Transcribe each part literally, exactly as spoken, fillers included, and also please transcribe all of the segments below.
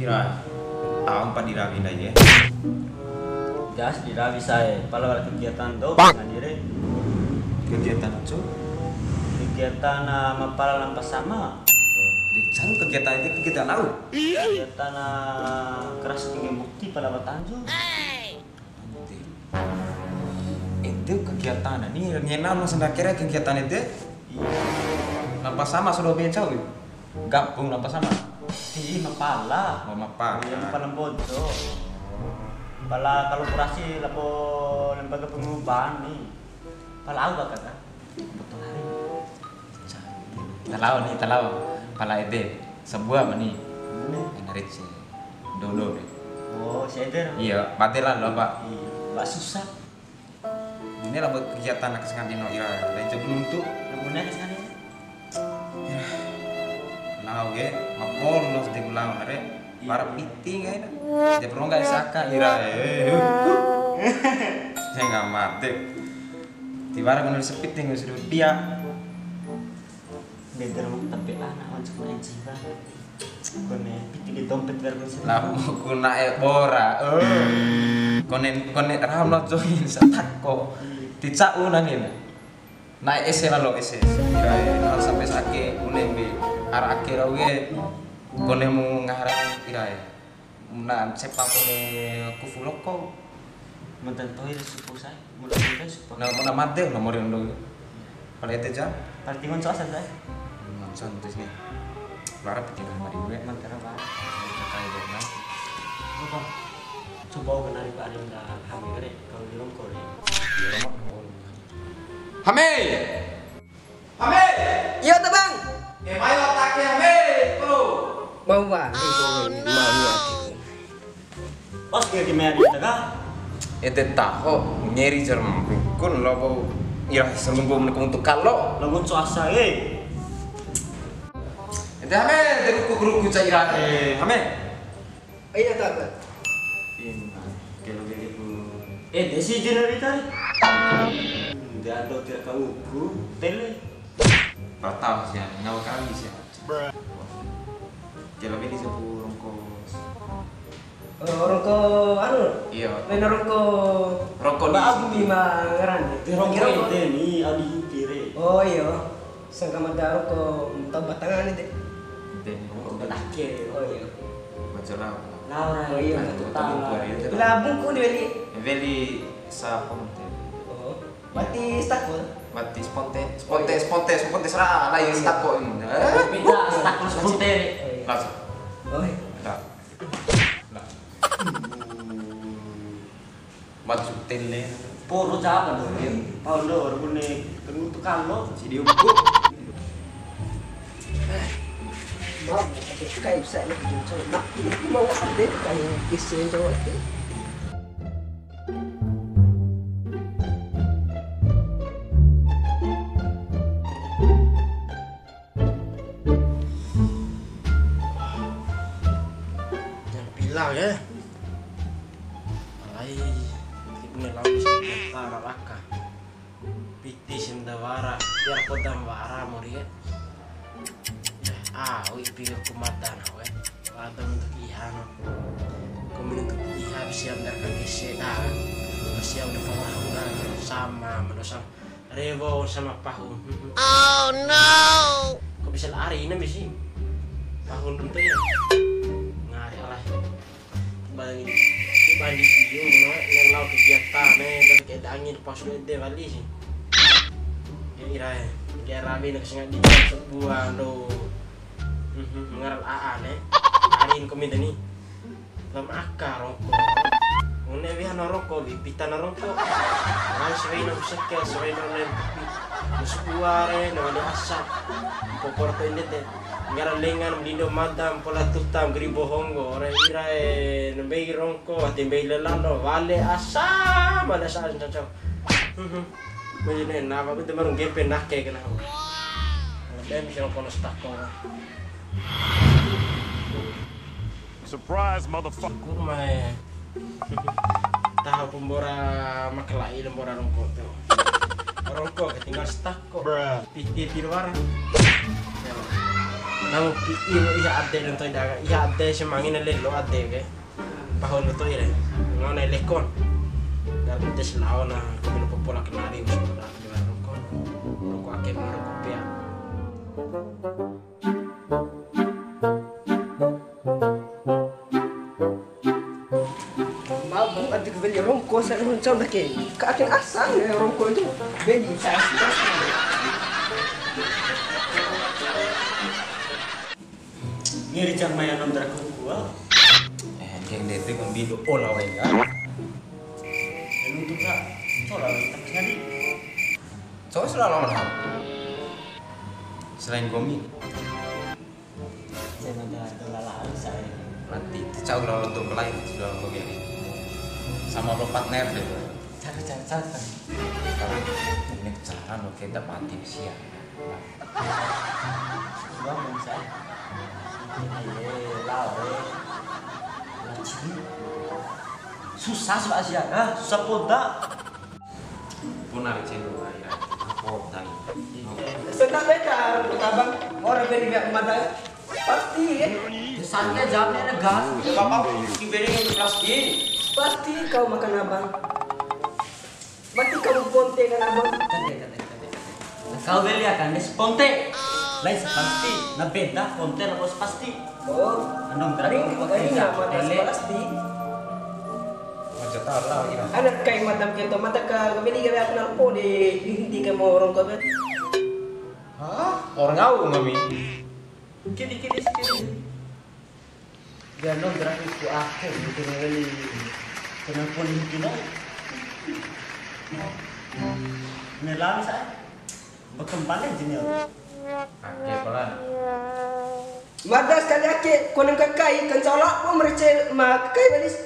Ira, taho mpa di rawi ndai ke. Gas di rawi sae, pala wara kegiatan dou ngadi re. Kegiatan apa, Cuk? Kegiatan, ah, ma pala lampa sama. Di caru kegiatan itu kegiatan au? Kegiatan, ah, keras tinggi bukti pala ba Tanjung. Ede. Ede kegiatan ni, ngena ma sandake re kegiatan ede. Iya. Lampa sama sudah bencau. Gabung lampa sama. Ti ma pala. Oh, ma pala. Iya, ma pala Mbojo. Pala kolaborasi labo lembaga pengubah ni. Pala au kaka. Betul hari. Talao ni, talao. Pala ede. Sabua mani. Mana? Ena rece. Dolo ni. Oh, si ede. Iya, bade lalo, Pak. Iya, Pak susah. Bune labo kegiatan aka sangadi no ira, lain jago nuntu. Bune aka sangadi. Lao ke, ma polos de lao na re. Iya. Wara piti kaina. De perongga saka ira. Eh, eh, eh. Saya nggak mati. Tiwara kono sepiting sudah dia. Ndede ro tapi ana wancuku na jiwa. Kone piti di dompet wara kone seri. Lah, ku na'e bora. Eh. Kone, kone raho lao join satako. Iya. Ti ca'u nangin. Na'e ese lalo ese. Irae, hal sampai sake, bune mbe. Ara ake rau ke. Kone mu ngara irae. Na sepa kone kufu loko. Mantan tohi le supu sai. Mula mula supu. Na, na made nomor yang dulu. Pala ede ja. Pala tingon soasa sai. Mantan tes ni. Bara piti nomor dua. Mantara ba. Kakai dona. Apa? Coba kenari ba arim da hami kare. Kalau di rongko ni. Iya, Mak. Hame! Hame! Iya, ta, Bang. Eh, mai la take hame, bro. Mau, Bang. Oh, no. Mau, Bang. Pas ke kime adi ta ka? Ede taho, ngeri jarum rukun, lo bau ira selunggu menekung tu kalo. Lo ngun soasa, eh. Ede hame, ede ruku-ruku cairate, hame. Iya, ta, Bang. Ina, kelo gege ku. Eh, desi generator. Nde ando tira ka uku, tele. Batal sia, nyawa kami sia. Kelo gege sapu rongko. Oh, rongko anu? Iya. Wena rongko. Rongko Mbak di Abu Siti. Bima ngarana. Rongko ede ni, Adi Hiti re. Oh, iya. Sangka mada rongko tau batangan ede. Ede ni rongko. Rongko batake. Oh, iya. Baca rau. Laura. Oh, iya. Rongko batake. Ila bungku di weli. Weli saponte. Oh. Bati stako. Bati sponte. Sponte, sponte, sponte sera, lain stako ini. Eh? Beda stako sponte. Oh, iya. Langsung. Oh, iya. Nah. Nah. Maju tele. Poro japa do, ya? Paulo, rune, kengutu kalo. Sidi uku. Mau, kai saya nak jujur. Nak, mau update kai kisah jawab. Jam pila ke? Alai, ti bune lau si ta ra waka. Piti si ndawara, biar podam wara mori ke. Ah, au ipi ke ku mada na we. Wara ta nuntu iha no. Ku nuntu iha siap ndar ka gese da. Siap udah pawara udah sama, mendo sama. Rewo sama pahu. Oh no. Kok bisa lari ini bisi? Pahu nuntu ya. Ngari alah. Bagi bandi iyo no, yang lau kegiatan ne, dan kayak angin pas udah de wali sih. Ya ira ya. Kayak rame nak sengaja sebuah do. Mhm, mengaral aa ne. Arin komite ni. Lam aka rongko. Ngone wiha na rongko, wi pita na rongko. Ngai sewei na useke, sewei na nem. Musuare, na wali asap. Popor to inde te. Nggara lengan, melindo madam, pola tutam, geribo honggo. Ore irae, nembei rongko, ati mbei lelando. Wale asam, wale asam, cocok. Mhm. Mene na, apa itu baru gepe nake kena. Kalau dia bisa rongko na stako. Surprise, motherfucker. Syukur mae. Taho pembora makalai lembora rongko tu. Rongko ketinggal stuck kok. Bruh. Piti tiwara. Ya. Namu pi'i iha ade dan to'i daga, iha ade semangi na lelo ade ke. Pahu lu to'i re. Ngau na lekon. Dar mutes lao na, kopi lu popola kenari, usul rokok. Rokok ake, rokok pea. Mabuk aja ku weli rongko, saya rongko dah ke. Ka akan asam ya rongko itu. Weli, saya sudah. Ngeri cang maya nonton aku gua. Eh, geng dete kon bindo ola wega. Nuntu ka, cola tapi sekali. Coba sudah lama dah. Selain komi. Saya mada dola lalu saya. Nanti, cau dola nonton ke lain, sudah komi ini. Sama lo partner deh. Cari, cari, cari, cari. Ini cara lo kita mati sia. Sudah belum saya. Ini lao, eh. Susah, susah sia, ha? Susah poda. Puna re cendo, ai, ai. Poda. Sena beta, abang. Orang beri biar mada. Pasti, ya. Santai, jamnya ada gas. Ya, Bapak, di beri plastik. Pasti kau makan abang. Berarti kamu ponte kan, Abang? Kade, kade, kade, kade. Nah, kau weli akan des ponte. Lain sepasti, na beda ponte labo sepasti. Oh. Anu, terakhir ini, ini apa? Sepasti. Aja tahu lah, ira. Anak kai madam kento, mata ka weli gara kenal po di, di, di kamu orang kau. Hah? Orang kau, Mami? Kini, kini, kini. Gano gratis ku ake, mungkin weli kenal poli hikina. Nelan sa, berkembang ya junior. Ake pelan. Mada sekali ake, koneng kakai, kencau labo merece ma kakai walis.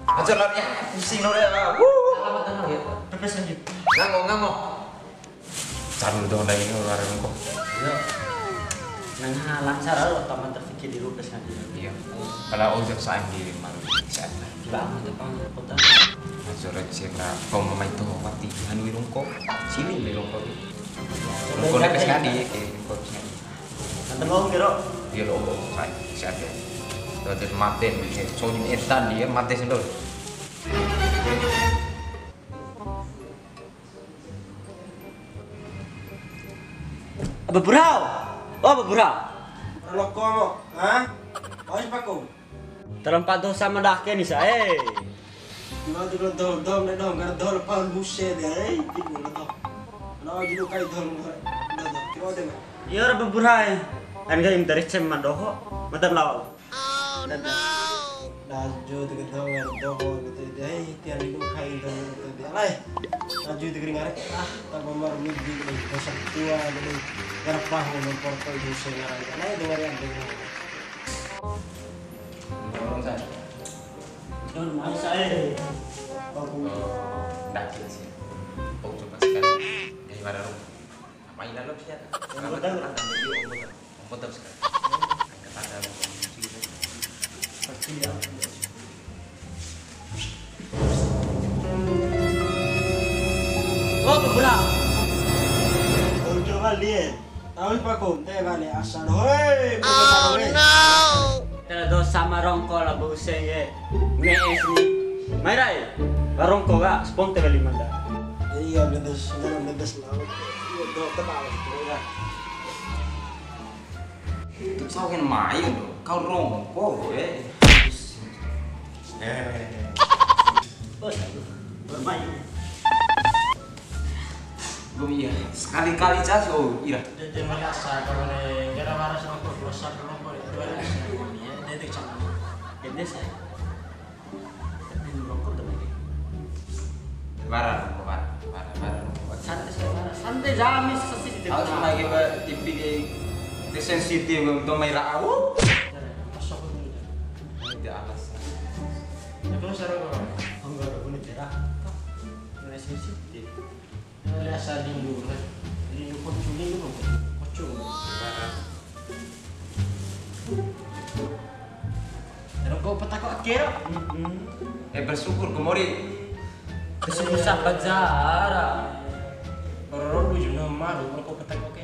Aja lah ya, pusing lo ya. Wuh. Alamat tenang ya. Pepes lagi. Ngango, ngango. Caru dong dari ini orang kok. Iya. Nang halang cara lo taman terpikir di rupes kan. Iya. Kalau ojek saya di malu di sana. Bangun depan kota. Aja receh lah. Kau mau main tuh mati anu rungko. Sini di rungko. Rungko dekat sekali ya, kayak rungko sekali. Nanti mau kira. Iya lo, sai, sai. Berarti mate, soalnya edan dia mate sendal. Aba Burhau. Oh, Aba Burhau. Loko mo, ha? Oi, paku. Terempat dosa madake ni sa, eh. Nah, dulu dol, dol, dol, dol, dol, pahun buset ya, eh, gitu, dol. Nah, dulu kai dol, dol, dol, dol. Coba deh, Mas. Iya, ora bebura, eh. Kan gak yang dari cem mandoho, mata lawa. Dada. Laju deke dol, dol, dol, gitu, eh, tiar dulu kai dol, gitu, dia, lai. Laju deke ngaret, ah, tak mau marmit di, eh, bosan tua, jadi, ngarep pahun, porto, buset, ngarang, lai, dengar ya, dengar. Dorong saja. Dorong saja. Oh, ndak jelas ya. Oh, coba sekali. Dari mana, Rom? Apa ini, Rom, sih, ya? Yang botak, Rom. Ada video, oh, botak. Oh, botak sekali. Angkat ada, Rom. Pasti ya. Oh, kebelah. Oh, coba lihat. Tahu pa konte bale asa doho, eh, oh, no. Tela dosa ma rongko labo use ye. Nge'es ni. Mai rai. Ba rongko ka, sponte weli mada. Iya, bedes, bedes, bedes lao. Iya, do kenal, ya. Itu sawen mai do. Kau rongko, eh. Eh. Bos, bermain. Belum iya. Sekali-kali cas, oh, ira. Dia, dia merasa kalau ni, gara-gara sama kau, dosa kalau kau, itu ada sih, ya, dia tu cakap. Dia biasa. Tapi merokok tu ni. Bara, bara, bara, bara. Santai, santai, bara. Santai, jamis, sesi di. Aku cuma lagi, Pak, tipi di, di sensitif, untuk main rau. Masuk dulu. Di atas. Ya, kalau sarang kau, enggak ada bunyi merah. Mana sensitif? Biasa lindu, kan? Lindu kocung, lindu kocung. Kocung. Rongko petako ake ro. Eh, bersyukur ku mori. Bersyukur sapa jara. Roro du juno maru, rongko petako ake.